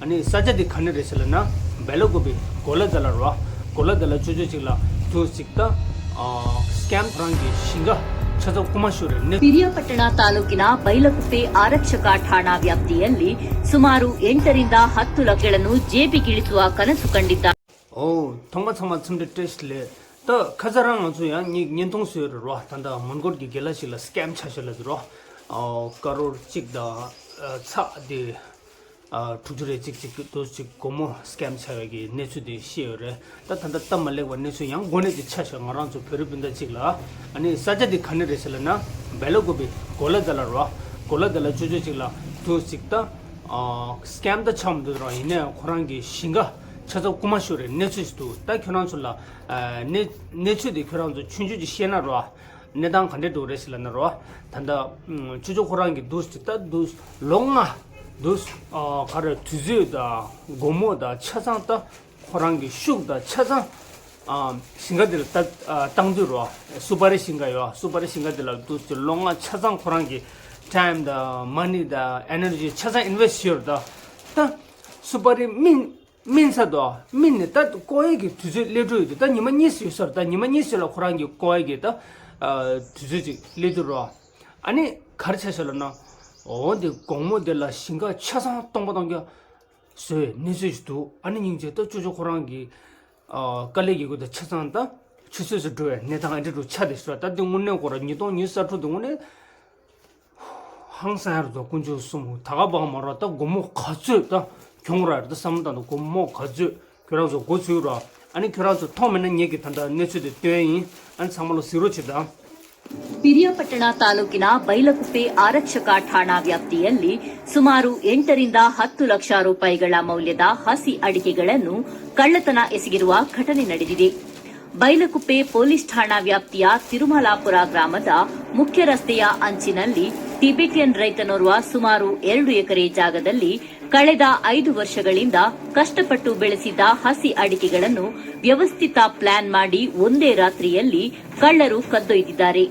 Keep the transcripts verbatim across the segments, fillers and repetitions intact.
ཨ་ནི་ས་ཆ་དེ་ག་ནས་རེད་ཟེར་ལབ་ན། སྦེ་ལ་ཀུ་པེ་གོ་ལ་དེ་ལ་རོ། གོ་ལ་དེ་ལ་ཅོ་ཅོ་ཅིག་ལ་དུས་ཅིག་ད་སི་ཀེམ་ཁོ་རང་གི་ཞིང་ཁ་ཆ་ཚང་རྐུ་མ་ཤོར་རེད་ནས། ಪಿರಿಯಾಪಟ್ಟಣ ತಾಲೂಕಿನ ಬೈಲಕುಪ್ಪೆ ಆರಕ್ಷಕಾ ಠಾಣಾ ವ್ಯಾಪ್ತಿಯಲ್ಲಿ ಸುಮಾರು ಎಂಟರಿಂದ ಹತ್ತು ಲಕ್ಷಗಳನ್ನು ಜೇಬಿಗಿಳಿಸುವ ಕನಸು ಕಂಡಿದ್ದ. ཨོ། ཐོག་མ་ཚང་མ་འཚམས་འདྲི་བཀྲ་ཤིས་བདེ་ལེགས། ད་ཁ་སང་རང་ང་ཚོ་ཡང་ཉིན་བརྙན་ཐུང་བཟོས་རེད་རོ། ད་ལྟ་མོན་གྷོ་གི་རྒན་ལགས་ཤིག་ལ་སི་ཀེམ་ཆགས་ཤག་ལབ་རོ། ཨོ། ཀ་རོར་གཅིག་དང་ཨ་ཚེག་དེ་ཨ་དྲུག་ཅུ་རེ་གཅིག་གཅིག་དུ་ཅིག་སྒོར་མོ་སི་ཀེམ་ཆགས་ཡོད་ཀྱི་གནས་ཚུལ་དེ་ཤེས་ཡོད་རེད། ད་ད་ལྟ་སྟབས་མ་ལེགས་པ་གནས་ཚུལ་ཡང་འགོ་ནས་དེ་ཆགས་ཤག་ང་རང་ཚོ་བོད་རིགས་སྤུན་ཟླ་གཅིག་ལ། ཨ་ནི་ས་ཆ་དེ་ག་ནས་རེད་ཟེར་ལབ་ན། སྦེ་ལ་ཀུ་པེ་གོ་ལ་དེ་ལ་རོ། གོ་ལ་དེ་ལ་ཅོ་ཅོ་ཅིག་ལ་དུས་ཅིག་ད་ཨ་སི་ཀེམ་ད་ཆགས་མི་འདུག་རོ། ཡིན་ནའི་ཁོ་རང་གི་ཞིང་ཁ་ཆ་ཚང་རྐུ་མ་ཤོར་རེད་གནས་ཚུལ་ཞིག་འདུག་ད་ཁྱོད་རང་ཚོ་ལ་ཨ་གནས་གནས་ཚུལ་དེ་ཁྱོད་རང་ཚོ་ཆུང་ཆུང་ཅིག་བཤད་ན་རོ། གནས་སྟངས་ག་འདྲས་འགྲོ་རེད་ཟེར་ལབ་ན་རོ། ད་ལྟ་ཨ་ཅོ་ཅོ་ཁོ་རང་གི་དུས་ཅིག་ད་དུས་ལོ་ལྔ་དུས་ཨ་ག་རེ་དུས་ཚོད་དང་སྒོར་མོ་དང་ཆ་ཚང་ད་ཁོ་རང་གི་ཤུགས་དང་ཆ་ཚང་ཨ་ཞིང་ཁ་དེ་ལ་ད་ཨ་བཏང་དུས་རོ། སུ་པ་རི་ཞིང་ཁ་ཡོད། སུ་པ་རི་ཞིང་ཁ་དེ་ལ་དུས་ཚོད་ལོ་ལྔ་ཆ་ཚང་ཁོ་རང་གི་ཊའིམ་དང་མ་ནི་དང་ཨེ་ནར་ཇི་ཆ་ཚང་ཨིན་ཝེ་སི་ཊི་བྱས་ཡོད་རེད། ད་ད་སུ་པ་རི་སྨིན་སྨིན་ཚར་དུས་སྨིན་ནས་ད་བཀོག་ཡས་ཀྱི་དུས་ཚོད་སླེབས་འགྲོ་ཡོད་དུས། ད་ཉི་མ་གཉིས་ཙམ་ཡོད་ས་རེད། ད་ཉི་མ་གཉིས་ཙམ་ལ་ཁོ་རང་གི་བཀོག་ཡས་ཀྱི་ད་ཨ་དུས་ཚོད་ཅིག་སླེབས་དུས་རོ། ཨ་ནི་ག་རེ་ཆགས་ཤག་ལབ་ན། འོ་འདི་དགོང་མོ་དེ་ལ་ཞིང་ཁ་ཆ་ཚང་སྟོང་པ་སྟོང་རྐྱང་བཟོས་གནས་ཚུལ་ཞིག་འདུག་ཨ་ནི་སྙིང་རྗེ། ད་ཅོ་ཅོ་ཁོ་རང་གི་ཨ་དཀའ་ལས་ཀྱི་སྒོ་དེ་ཆ་ཚང་ད་ཆུད་ཟོས་སུ་འགྲོ་བའི་གནས་སྟངས་ཨ་འདྲ་འདྲ་ཆགས་བསྡད་ཤག་ད་འདི་དངོས་གནས་ཁོ་རང་ཉིས་སྟོང་ཉི་ཤུ་རྩ་དྲུག་འདི་དངོས་གནས་ཧང་སང་ཡ་རེད་དོ། དཀོན་མཆོག་གསུམ། ད་ག་པ་མ་རོ། ད་སྒོར་མོ་ག་ཚོད་ད་གྱོང་རག་རེད། ད་བསམ་བློ་བཏང་དང་། སྒོར་མོ་ག་ཚོད་ཁྱོད་རང་ཚོ་མགོ་ཚོས་རོ། ཨ་ནི་ཁྱོད་རང་ཚོ་མཐོང་མེད་ན་ངེད་ཀྱིས་ད་ལྟ་གནས་ཚུལ་དེ་སྟོན་ཡིན། ཨ་ནི་ཚང་མ་ལ་གཟིགས་རོགས་བྱེད་དང་། ಪಿರಿಯಾಪಟ್ಟಣ ತಾಲೂಕಿನ ಬೈಲಕುಪ್ಪೆ ಆರಕ್ಷಕಾ ಠಾಣಾ ವ್ಯಾಪ್ತಿಯಲ್ಲಿ ಸುಮಾರು ಎಂಟರಿಂದ ಹತ್ತು ಲಕ್ಷ ರೂಪಾಯಿಗಳ ಮೌಲ್ಯದ ಹಸಿ ಅಡಿಕೆಗಳನ್ನು ಕಳ್ಳತನ ಎಸಗಿರುವ ಘಟನೆ ನಡೆದಿದೆ. ಬೈಲಕುಪ್ಪೆ ಪೊಲೀಸ್ ಠಾಣಾ ವ್ಯಾಪ್ತಿಯ ತಿರುಮಲಾಪುರ ಗ್ರಾಮದ ಮುಖ್ಯ ರಸ್ತೆಯ ಅಂಚಿನಲ್ಲಿ ಟಿಬೆಟಿಯನ್ ರೈತನೋರ್ವ ಸುಮಾರು ಎರಡು ಎಕರೆ ಜಾಗದಲ್ಲಿ ಕಳೆದ ಐದು ವರ್ಷಗಳಿಂದ ಕಷ್ಟಪಟ್ಟು ಬೆಳೆಸಿದ್ದ ಹಸಿ ಅಡಿಕೆಗಳನ್ನು ವ್ಯವಸ್ಥಿತ ಪ್ಲಾನ್ ಮಾಡಿ ಒಂದೇ ರಾತ್ರಿಯಲ್ಲಿ ಕಳ್ಳರು ಕದ್ದೊಯ್ದಿದ್ದಾರೆ.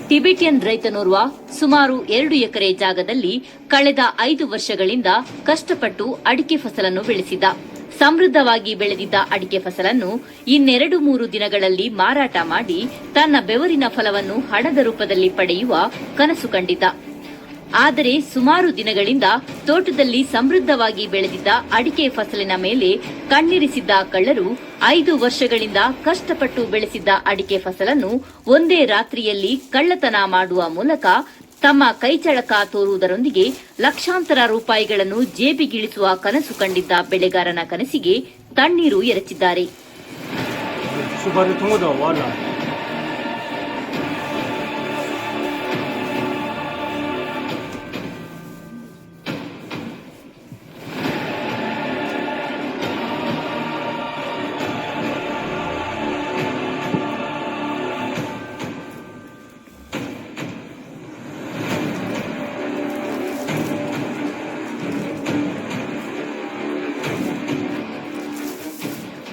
ಟಿಬೆಟಿಯನ್ ರೈತನೋರ್ವ ಸುಮಾರು ಎರಡು ಎಕರೆ ಜಾಗದಲ್ಲಿ ಕಳೆದ ಐದು ವರ್ಷಗಳಿಂದ ಕಷ್ಟಪಟ್ಟು ಅಡಿಕೆ ಫಸಲನ್ನು ಬೆಳೆಸಿದ್ದ. ಸಮೃದ್ಧವಾಗಿ ಬೆಳೆದಿದ್ದ ಅಡಿಕೆ ಫಸಲನ್ನು ಇನ್ನೆರಡು ಮೂರು ದಿನಗಳಲ್ಲಿ ಮಾರಾಟ ಮಾಡಿ ತನ್ನ ಬೆವರಿನ ಫಲವನ್ನು ಹಣದ ರೂಪದಲ್ಲಿ ಪಡೆಯುವ ಕನಸು ಕಂಡಿದ್ದ. ಆದರೆ ಸುಮಾರು ದಿನಗಳಿಂದ ತೋಟದಲ್ಲಿ ಸಮೃದ್ಧವಾಗಿ ಬೆಳೆದಿದ್ದ ಅಡಿಕೆ ಫಸಲಿನ ಮೇಲೆ ಕಣ್ಣಿರಿಸಿದ್ದ ಕಳ್ಳರು ಐದು ವರ್ಷಗಳಿಂದ ಕಷ್ಟಪಟ್ಟು ಬೆಳೆಸಿದ್ದ ಅಡಿಕೆ ಫಸಲನ್ನು ಒಂದೇ ರಾತ್ರಿಯಲ್ಲಿ ಕಳ್ಳತನ ಮಾಡುವ ಮೂಲಕ ತಮ್ಮ ಕೈಚಳಕ ತೋರುವುದರೊಂದಿಗೆ ಲಕ್ಷಾಂತರ ರೂಪಾಯಿಗಳನ್ನು ಜೇಬಿಗಿಳಿಸುವ ಕನಸು ಕಂಡಿದ್ದ ಬೆಳೆಗಾರನ ಕನಸಿಗೆ ತಣ್ಣೀರು ಎರಚಿದ್ದಾರೆ.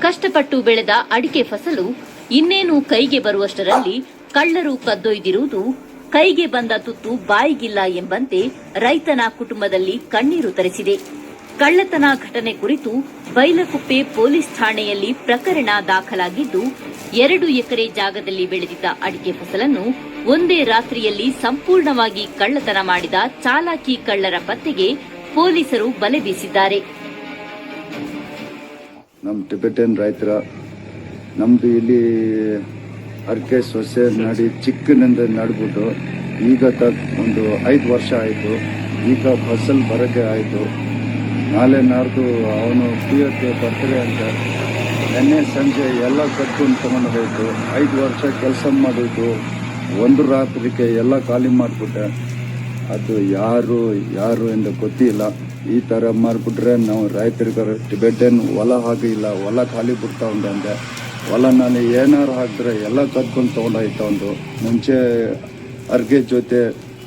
ಕಷ್ಟಪಟ್ಟು ಬೆಳೆದ ಅಡಿಕೆ ಫಸಲು ಇನ್ನೇನು ಕೈಗೆ ಬರುವಷ್ಟರಲ್ಲಿ ಕಳ್ಳರು ಕದ್ದೊಯ್ದಿರುವುದು ಕೈಗೆ ಬಂದ ತುತ್ತು ಬಾಯಿಗಿಲ್ಲ ಎಂಬಂತೆ ರೈತನ ಕುಟುಂಬದಲ್ಲಿ ಕಣ್ಣೀರು ತರಿಸಿದೆ. ಕಳ್ಳತನ ಘಟನೆ ಕುರಿತು ಬೈಲಕುಪ್ಪೆ ಪೊಲೀಸ್ ಠಾಣೆಯಲ್ಲಿ ಪ್ರಕರಣ ದಾಖಲಾಗಿದ್ದು, ಎರಡು ಎಕರೆ ಜಾಗದಲ್ಲಿ ಬೆಳೆದಿದ್ದ ಅಡಿಕೆ ಫಸಲನ್ನು ಒಂದೇ ರಾತ್ರಿಯಲ್ಲಿ ಸಂಪೂರ್ಣವಾಗಿ ಕಳ್ಳತನ ಮಾಡಿದ ಚಾಲಾಕಿ ಕಳ್ಳರ ಪತ್ತೆಗೆ ಪೊಲೀಸರು ಬಲೆ ಬೀಸಿದ್ದಾರೆ. ನಮ್ಮ ಟಿಬೆಟನ್ ರೈತರ, ನಮ್ಮದು ಇಲ್ಲಿ ಅಡಿಕೆ ಸೊಸೆ ನಡಿ ಚಿಕ್ಕನಿಂದ ನಡ್ಬಿಟ್ಟು ಈಗ ತಕ್ ಒಂದು ಐದು ವರ್ಷ ಆಯಿತು. ಈಗ ಫಸಲ್ ಬರೋಕ್ಕೆ ಆಯಿತು. ನಾಳೆ ನಾಡ್ದು ಅವನು ಕುಯ್ಯೋಕ್ಕೆ ಬರ್ತಾರೆ ಅಂತ. ನಿನ್ನೆ ಸಂಜೆ ಎಲ್ಲ ಕಟ್ಕೊಂಡು ತಗೊಂಡು ಹೋಯ್ತು. ಐದು ವರ್ಷ ಕೆಲಸ ಮಾಡಿದ್ದು ಒಂದು ರಾತ್ರಿಗೆ ಎಲ್ಲ ಖಾಲಿ ಮಾಡಿಬಿಟ್ಟೆ. ಅದು ಯಾರು ಯಾರು ಎಂದು ಗೊತ್ತಿಲ್ಲ. ಈ ಥರ ಮಾಡಿಬಿಟ್ರೆ ನಾವು ರೈತರಿಗೆ ಟಿಬೆಟನ್ ಹೊಲ ಹಾಕಿಲ್ಲ, ಹೊಲ ಖಾಲಿ ಬಿಡ್ತಾ ಉಂಟಂತೆ. ಹೊಲ ನಾನು ಏನಾರು ಹಾಕಿದ್ರೆ ಎಲ್ಲ ಕದ್ಕೊಂಡು ತೊಗೊಂಡೋಯ್ತಾ ಉಂಟು. ಮುಂಚೆ ಅರ್ಗೆ ಜೊತೆ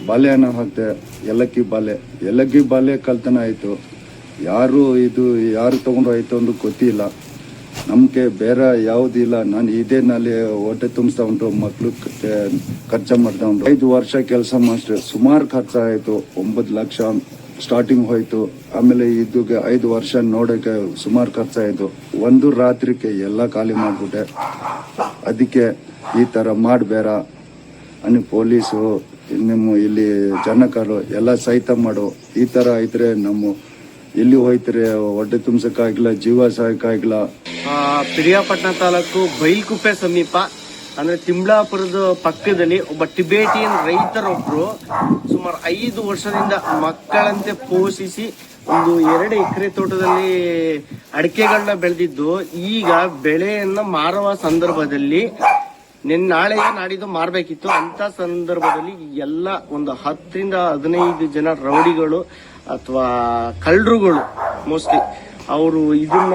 ಬಾಳೆಹಣ್ಣು ಹಾಕಿದೆ, ಏಲಕ್ಕಿ ಬಾಳೆ, ಏಲಕ್ಕಿ ಬಾಳೆ ಕಳ್ತನ ಆಯಿತು. ಯಾರು ಇದು ಯಾರು ತೊಗೊಂಡು ಹೋಯ್ತು ಅಂತ ಗೊತ್ತಿಲ್ಲ. ನಮಗೆ ಬೇರೆ ಯಾವುದೂ ಇಲ್ಲ. ನಾನು ಇದೇ ನಲ್ಲಿ ಹೊಟ್ಟೆ ತುಂಬಿಸ್ತಾ ಉಂಟು, ಮಕ್ಕಳು ಖರ್ಚು ಮಾಡ್ತಾ ಉಂಟು. ಐದು ವರ್ಷ ಕೆಲಸ ಮಾಸ್ಟರ್ ಸುಮಾರು ಖರ್ಚಾಯಿತು, ಒಂಬತ್ತು ಲಕ್ಷ ಸ್ಟಾರ್ಟಿಂಗ್ ಹೋಯ್ತು. ಆಮೇಲೆ ಇದಕ್ಕೆ ಐದು ವರ್ಷ ನೋಡೋಕ್ಕೆ ಸುಮಾರು ಖರ್ಚಾಯಿತು. ಒಂದು ರಾತ್ರಿಗೆ ಎಲ್ಲ ಖಾಲಿ ಮಾಡಿಬಿಟ್ಟೆ. ಅದಕ್ಕೆ ಈ ಥರ ಮಾಡಬೇಡ. ಅನಿ ಪೊಲೀಸು, ನಿಮ್ಮ ಇಲ್ಲಿ ಜನಕರು ಎಲ್ಲ ಸಹಿತ ಮಾಡು. ಈ ಥರ ಇದ್ರೆ ನಮ್ಮ ಎಲ್ಲಿ ಹೋಯ್ತಾರೆ? ಹೊಟ್ಟೆ ತುಂಬಿಸೋಕ್ಕಾಗಿಲ್ಲ, ಜೀವ ಸಾಯೋಕ್ಕಾಗಿಲ್ಲ. ಆ, ಪಿರಿಯಾಪಟ್ಟಣ ತಾಲೂಕು ಬೈಲ್ಕುಪ್ಪೆ ಸಮೀಪ, ಅಂದ್ರೆ ತಿಮ್ಲಾಪುರದ ಪಕ್ಕದಲ್ಲಿ ಒಬ್ಬ ಟಿಬೆಟಿಯನ್ ರೈತರೊಬ್ರು ಸುಮಾರು ಐದು ವರ್ಷದಿಂದ ಮಕ್ಕಳಂತೆ ಪೋಷಿಸಿ ಒಂದು ಎರಡು ಎಕರೆ ತೋಟದಲ್ಲಿ ಅಡಿಕೆಗಳನ್ನ ಬೆಳೆದಿದ್ದು, ಈಗ ಬೆಳೆಯನ್ನ ಮಾರುವ ಸಂದರ್ಭದಲ್ಲಿ ನಿನ್ನ ನಾಳೆಯ ನಾಡಿದ್ದು ಮಾರಬೇಕಿತ್ತು. ಅಂತ ಸಂದರ್ಭದಲ್ಲಿ ಎಲ್ಲ ಒಂದು ಹತ್ತರಿಂದ ಹದಿನೈದು ಜನ ರೌಡಿಗಳು ಅಥವಾ ಕಳ್ಳರುಗಳು, ಮೋಸ್ಟ್ಲಿ ಅವರು ಇದನ್ನ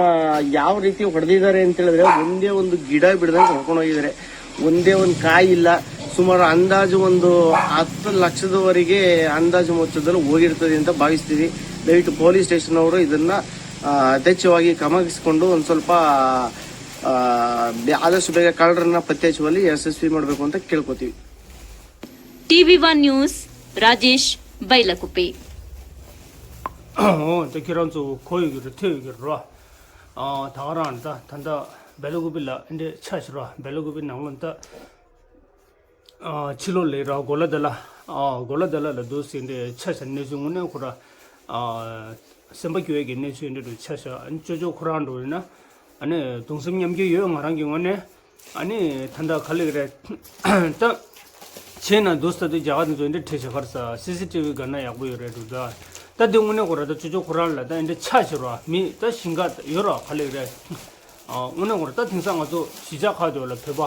ಯಾವ ರೀತಿ ಹೊಡೆದಿದ್ದಾರೆ ಅಂತ ಹೇಳಿದ್ರೆ, ಒಂದೇ ಒಂದು ಗಿಡ ಬಿಡದಂಗೆ ಹೊಡ್ಕೊಂಡು ಹೋಗಿದ್ದಾರೆ. ಒಂದೇ ಒಂದು ಕಾಯಿ ಇಲ್ಲ. ಸುಮಾರು ಅಂದಾಜು ಒಂದು ಹತ್ತು ಲಕ್ಷದವರೆಗೆ ಅಂದಾಜು ಮೊತ್ತದಲ್ಲಿ ಹೋಗಿರ್ತದೆ ಅಂತ ಭಾವಿಸ್ತೀವಿ. ದಯವಿಟ್ಟು ಪೊಲೀಸ್ ಸ್ಟೇಷನ್ ಅವರು ಇದನ್ನ ಆ, ಯಥೇಚ್ಛವಾಗಿ ಗಮನಿಸಿಕೊಂಡು ಒಂದು ಸ್ವಲ್ಪ ಆ, ಬೆ- ಆದಷ್ಟು ಬೇಗ ಕಳ್ಳರನ್ನ ಪತ್ತೆ ಹಚ್ಚುವಲ್ಲಿ ಯಶಸ್ವಿ ಮಾಡಬೇಕು ಅಂತ ಕೇಳ್ಕೊತೀವಿ. टिभी वान न्युज राजेश बैलाकुपे। ཨོ་ད་ཁྱེད་རང་ཚོ་གོ་ཡོད་ཀྱི་རེད། ཐོས་ཡོད་ཀྱི་རེད་རོ། ཨ་ད་ག་རང་ད་ད་ད་བེ་ལ་ཀུ་པི་ལ་འདི་ཆ་ཞིག་རོ། བེ་ལ་ཀུ་པི་ནང་ལོ་ད་ཨ་ཕྱི་ལོགས་ལ་ར་གོ་ལ་ད་ལ་ཨ་གོ་ལ་ད་ལ་ལ་འདུག་ཟེར་འདི་ཆ་ཞིག་གནས་ཚུལ་དངོས་གནས་ཁོ་ར་ཨ་སེམས་པ་སྐྱོ་ཡས་ཀྱི་གནས་ཚུལ་འདི་འདྲ་ཆ་ཞིག་ཨ་ཅོ་ཅོ་ཁོ་རང་འགྲོ་ཡོད་ན་ཨ་ནི་གདུང་སེམས་མཉམ་སྐྱེད་ཡོད། ང་རང་གི་ངོས་ནས། ཨ་ནི་ད་ལྟ་ག་ལེགས་རེད། ད་བྱས་ན་འདུག་ས་དུ་རྒྱ་གར་དེ་ཚོ་འདི་འདྲ་བྲིས་བྱ་གར་ས་སི་སི་ཊི་བི་ག་ན་ཡག་པོ་ཡོད་རེད་འདུག་ད་ད་འདི་དངོས་གནས་ཁོ་ར་ད་ཅོ་ཅོ་ཁོ་རང་ལ་ད་འདི་འདྲ་ཆ་བཞག་རོགས། མི་ད་ཞིང་ཁ་ཡོད་རོགས་ག་ལེགས་རེད། ཨ་དངོས་གནས་ཁོ་ར་ད་དེང་སང་ང་ཚོ་གཞིས་ཆགས་ཁག་དེ་ལ་བོད་པ་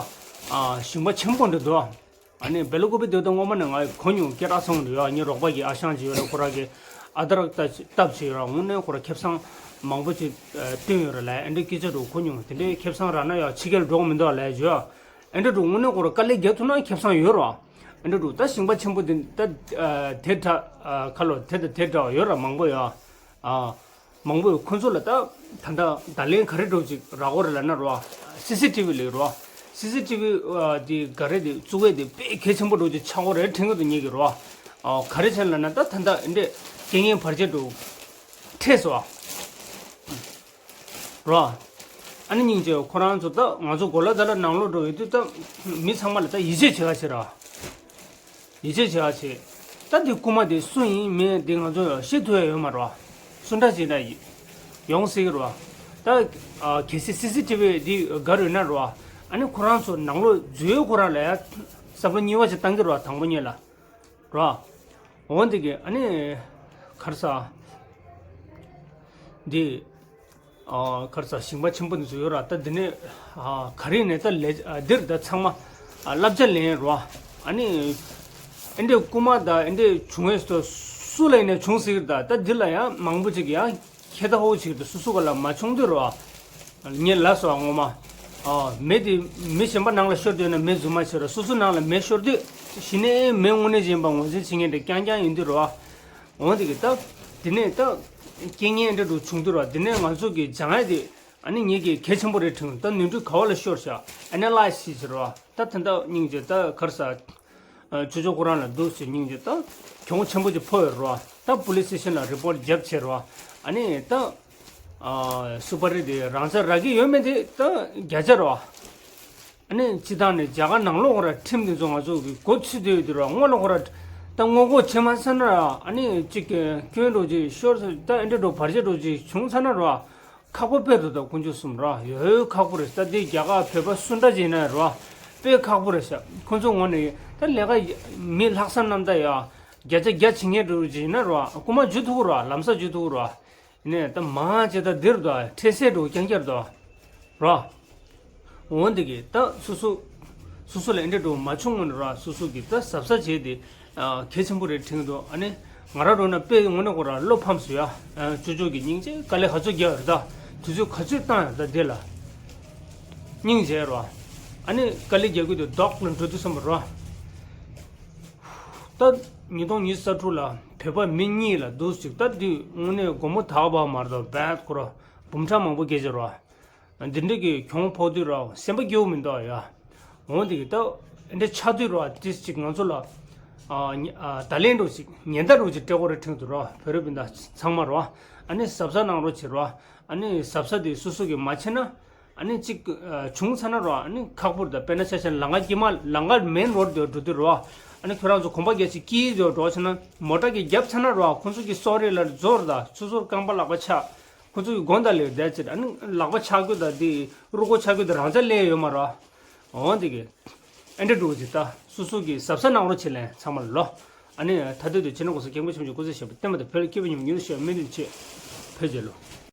ཨ་ཞིང་པ་ཆེན་པོ་འདྲ་འདུག་ཨ་ནི་བེ་ལ་ཀུ་པི་དེ་ད་སྔོན་མ་ནས་ང་གོ་མྱོང་། སྐད་གྲགས་སོང་འདུག་ཡ། ངའི་རོགས་པ་གི་ཨ་ཞང་ཅིག་ཡོད་ལ་ཁོ་ར་གི་ཨ་དར་སྟབས་ཅིག་ཡོད་ར། དངོས་གནས་ཁོ་ར་ཁེ་བཟང་མང་པོ་ཅིག་བཏོན་ཡོད་ར་ལ། ཨེ་འདྲ་སྐད་ཆ་འགྲོ་གོ་མྱོང་། དེ་འདྲའི་ཁེ་བཟང་རག་ན་ཡ་ཕྱི་རྒྱལ་འགྲོ་གི་མི་འདུག་ལ་ཞུ་ཡ། ཨེ་འདྲ་འགྲོ་དངོས་གནས་ཁོ་ར་དཀའ་ལས་རྒྱག་ཐུབ་ན་ཁེ་བཟང་ཡོད་ར། ཨེ་འདྲ་འགྲོ་ད་ཞིང་པ་ཆེན་པོ་དེ་ད་དེ་འདྲ་ཁ་ལོ་དེ་ད་དེ་འདྲ་ཡོད་ར། མང་པོ་ཡ། ཨ། མང་པོས་ཁོ་ཚོ་ལ་ད་ད་ལྟ་བརྡ་ལན་ག་རེ་འདྲ་ཅིག་རག་གོ་རེད་ལབ་ན་རོ། སི་སི་ཊི་བི་ལས་རོ། སི་སི་ཊི་བི་དེ་ག་རེ་དེ་བཙུགས་པ་དེ་དཔེ་གལ་ཆེན་པོ་འདྲ་ཅིག་ཆགས་གོ་རེད་དྲན་གི་འདུག་ངེད་ཀྱི་རོ། ག་རེ་བྱས་ལབ་ན་ད་ད་ལྟ་འདི་རྐྱེན་ངན་བར་ཆད་འདྲ་འཕྲད་སོང་རོ། ཨ་ནི་སྙིང་རྗེ་ཁོ་རང་ཚོ་ད་ང་ཚོ་གོ་ལ་ད་ལ་ནང་ལོགས་འགྲོ་ཡོད་དུས་ད་མི་ཚང་མ་ལ་ད་ཡིད་ཆེས་བྱེད་ག་བྱེད་ར། ཡིད་ཆེས་བྱེད་ཡ་བྱེད། ད་འདི་རྐུ་མ་དེ་སུ་ཡིན་མིན་དེ་ང་ཚོ་ཤེས་ཐུབ་ཡ་ཡོད་མ་རེད་བ། སུ་འདྲ་ཅིག་ན་ཡོང་སྲིད་ཀྱི་རེད་བ། ད་གལ་སྲིད་སི་སི་ཊི་བི་འདི་སྒར་ཡོད་ན་རེད་བ། ཨ་ནི་ཁོ་རང་ཚོ་ནང་ལོགས་འཛུལ་ཡོད་ཁོ་རང་ལ་ཡ་བསམ་བློ་གཉིས་པ་ཅིག་བཏང་གི་རེད་བ། དང་པོ་ཉིད་ལ་རེད་བ། འོ་འདི་གི་ཨ་ནི་ག་རེ་ཟ། འདི། ཨ་ག་རེ་ཟ། ཞིང་པ་ཆེན་པོ་འདི་ཚོ་ཡོད་ར། ད་འདི་ནས་ཨ་ག་རེ་ནས་ད་ལས་ཨ་འདིར་ད་ཚང་མ་ཨ་བསླབ་བྱ་ལེན་རོ། ཨ་ནི་ཨེ་འདྲས་རྐུ་མ་ད་ཨེ་འདྲས་བྱུང་བས་སུ་སུ་ལ་ཡིན་ན་བྱུང་སྲིད་ཀྱི་རེད། ད་ད་འདི་ལ་ཡང་མང་པོ་ཅིག་ཡང་ཁྱད་ད་ཧོ་ཅིག་ད་སུ་སུ་ག་ལ་མ་བྱུང་དུས་རོ། ངས་ལབ་སོང་ངོ་མ། ཨ་མེ་དེ་མི་གཞན་པ་ནང་ལ་ཤོར་དུས་ན་མེ་རྫུན་མ་བྱེད་རོ། སུ་སུ་ནང་ལ་མེ་ཤོར་དུས་གཞི་ནས་མེ་དངོས་གནས་ཅན་པ་ངོས་འཛིན་བྱེད་མཁན་དེ་རྐྱང་རྐྱང་ཡིན་དུས་རོ། འོ་དེ་གི་ད། དེ་ནས་ད། རྐྱེན་ངན་འདྲ་འདྲ་བྱུང་དུས་ར། དེ་ནས་ང་ཚོ་གི་སྦྱང་ཡ་དེ་ཨ་ནི་ངེད་ཀྱི་གལ་ཆེན་པོ་རེད་དྲན། ད་ནོར་འཁྲུལ་ག་བ་ལ་ཤོར་ཤག་ཨེ་ན་ལའི་སི་བྱེད་ར། ད་ད་ད་སྙིང་རྗེ་ད་ག་རེ་ཟ། ཅོ་ཅོ་ཁོ་རང་ལ་འདུག་ཟེར་སྙིང་རྗེ་ད་གྱོང་ཆེན་པོ་ཅིག་ཕོག་ཡོད་ར། ད་པུ་ལིས་སི་ཊེ་ཤན་ལ་རི་པོ་ཊི་བརྒྱབ་བྱས་ར། ཨ་ནི་ད། སུ་པ་རི་དེ་རང་སར་རག་གི་ཡོད་མེད་དེ་ད་བརྒྱ་ཆ་ར། ཨ་ནི་སྤྱི་བཏང་ནས་རྒྱ་གར་ནང་ལོགས་ཁོ་ར་ཁྲིམས་དེ་ཚོ་ང་ཚོ་གི་མགོ་ཚོས་བསྡད་ཡོད་དུས་ར། སྔོན་ལ་ཁོ་ར་ད་སྔོན་འགོག་བྱེད་མ་ཚར་ན་ར། ཨ་ནི་གཅིག་སྐྱོན་འདྲ་ཅིག་ཤོར་ད་ཨེ་འདྲ་འདྲ་བར་ཆད་འདྲ་ཅིག་བྱུང་ཚར་ན་ར། ཁག་པོ་དཔེ་རུ་ད་དཀོན་མཆོག་གསུམ་ར། ཡོད་ཁག་པོ་རེད། ད་དེ་རྒྱ་གར་བོད་པ་སུ་འདྲ་ཅིག་ཡིན་ན་ར་དཔེ་ཁག་པོ་རེད་ཤག་ཁོ་ཚོ་ངོས་ནས་ད་ལས་ཀ་མི་ལྷག་བསམ་རྣམ་དག་ཡ་བརྒྱ་ཆ་བརྒྱ་བྱེད་མཁན་འདྲ་ཅིག་ཡིན་ན་ར། རྐུ་མ་འཇུ་ཐུབ་ར། ལམ་སང་འཇུ་ཐུབ་ར། ནས་ད་མང་ཆེ་ད་འདིར་དོ་འཕྲལ་སེལ་འགྲོ་རྐྱང་རྐྱང་དོ། རོ། འོན་ཏེ་གི་ད་སོ་སོ། སོ་སོ་ལ་འདྲ་འགྲོ་མ་བྱུང་ངོ་ནས་རོ། སོ་སོ་གི་ད་གཟབ་གཟབ་བྱས་ཏེ་གལ་ཆེན་པོ་རེད་དྲན་གི་འདུག་ཨ་ནི་ང་རང་རོ་ན་དཔེ་ངོ་ནས་ཁོ་ར་བློ་ཕམ་སོང་ཡ། ཅོ་ཅོ་གི་སྙིང་རྗེ་དཀའ་ལས་ག་ཚོད་རྒྱག་ཡོད་ད། དུས་ཚོད་ག་ཚོད་བཏང་ཡོད་ད་འདི་ལ། སྙིང་རྗེ་རོ། ཨ་ནི་དཀའ་ལས་རྒྱག་གི་འདུག་རྡོག་ལ་འགྲོ་དུས་བསམ་པ་རོ། ད་ཉིས་སྟོང་ཉི་ཤུ་རྩ་དྲུག་ལ་བོད་པ་མི་གཉིས་ལ་འདུག་ཅིག་ད་དུས་དངོས་གནས་སྒོར་མོ་དག་པ་མ་རེད་དོ། བད་ཁོ་ར་འབུམ་ཕྲག་མང་པོ་སྐྱེ་ཅེ་རོ། འདི་འདྲ་གི་གྱོང་ཕོག་དུས་རོ་སེམས་པ་སྐྱོ་བོ་མི་འདུག་ཡ། འོན་ཏེ་གི་ད་འདི་འདྲ་ཆགས་དུས་རོ་ཏིས་ཅིག་ང་ཚོ་ལ་ ཨ་ཉ་ཨ་ད་ལན་འགྲོ་ཅིག་ཉེན་བརྡ་འགྲོ་ཅིག་སྤྲད་དགོས་རེད་དྲན་འདུག་རོ། བོད་རིགས་སྤུན་ཟླ་ཚང་མ་རོ། ཨ་ནི་གཟབ་གཟབ་གནང་རོགས་བྱེད་རོ། ཨ་ནི་གཟབ་གཟབ་དེ་སོ་སོ་གིས་མ་བྱས་ན། ཨ་ནི་གཅིག་ཨ་བྱུང་ཚར་ན་རོ། ཨ་ནི་ཁག་པོ་རེད། ད་དཔེར་ན་ཆ་བཞག་ན་ལམ་ཁ་དཀྱིལ་མ་ལམ་ཁ་མེན་རོ་ཌི་དེ་འགྲོ་དུས་རོ། ཨ་ནི་ཁྱོད་རང་ཚོ་གོམ་པ་རྒྱག་ཅིག་དཀྱིལ་དེ་འགྲོ་བྱས་ན་མོ་ཊ་གིས་བརྒྱབ་ཚར་ན་རོ། ཁོང་ཚོ་གིས་སོ་རི་ལབ་རྫོགས་རེད། ད་སོ་སོར་རྐང་པ་ལག་པ་ཆག་ཁོང་ཚོ་གི་དགོངས་དག་ལས་བསྡད་ཅིག་ཨ་ནི་ལག་པ་ཆག་རྒྱུ་དང་དེ་རུས་ཁོག་ཆག་རྒྱུ་དེ་རང་ཅག་ལས་ཡོད་མ་རོ། འོ་འདི་གི་ཨེ་འདྲ་འགྲོ་གི་ཅིག་ད་སོ་སོ་གི་གཟབ་གཟབ་གནང་རོགས་བྱེད་ལན་ཚང་མ་ལོ། ཨ་ནི་ད་ལྟ་དུ་ཕྱི་ནང་གོང་ས་སྐྱབས་མགོན་ཆེན་པོ་མཆོག་སྐུ་ཚེ་ཞབས་པད་བརྟན་པ་དང་བོད་ལ་སྐྱིད་པ་ཉིན་མོ་ཉི་ཤུ་ཤོག་སྨོན་འདུན་ཆེ། བོད་རྒྱལ་ལོ།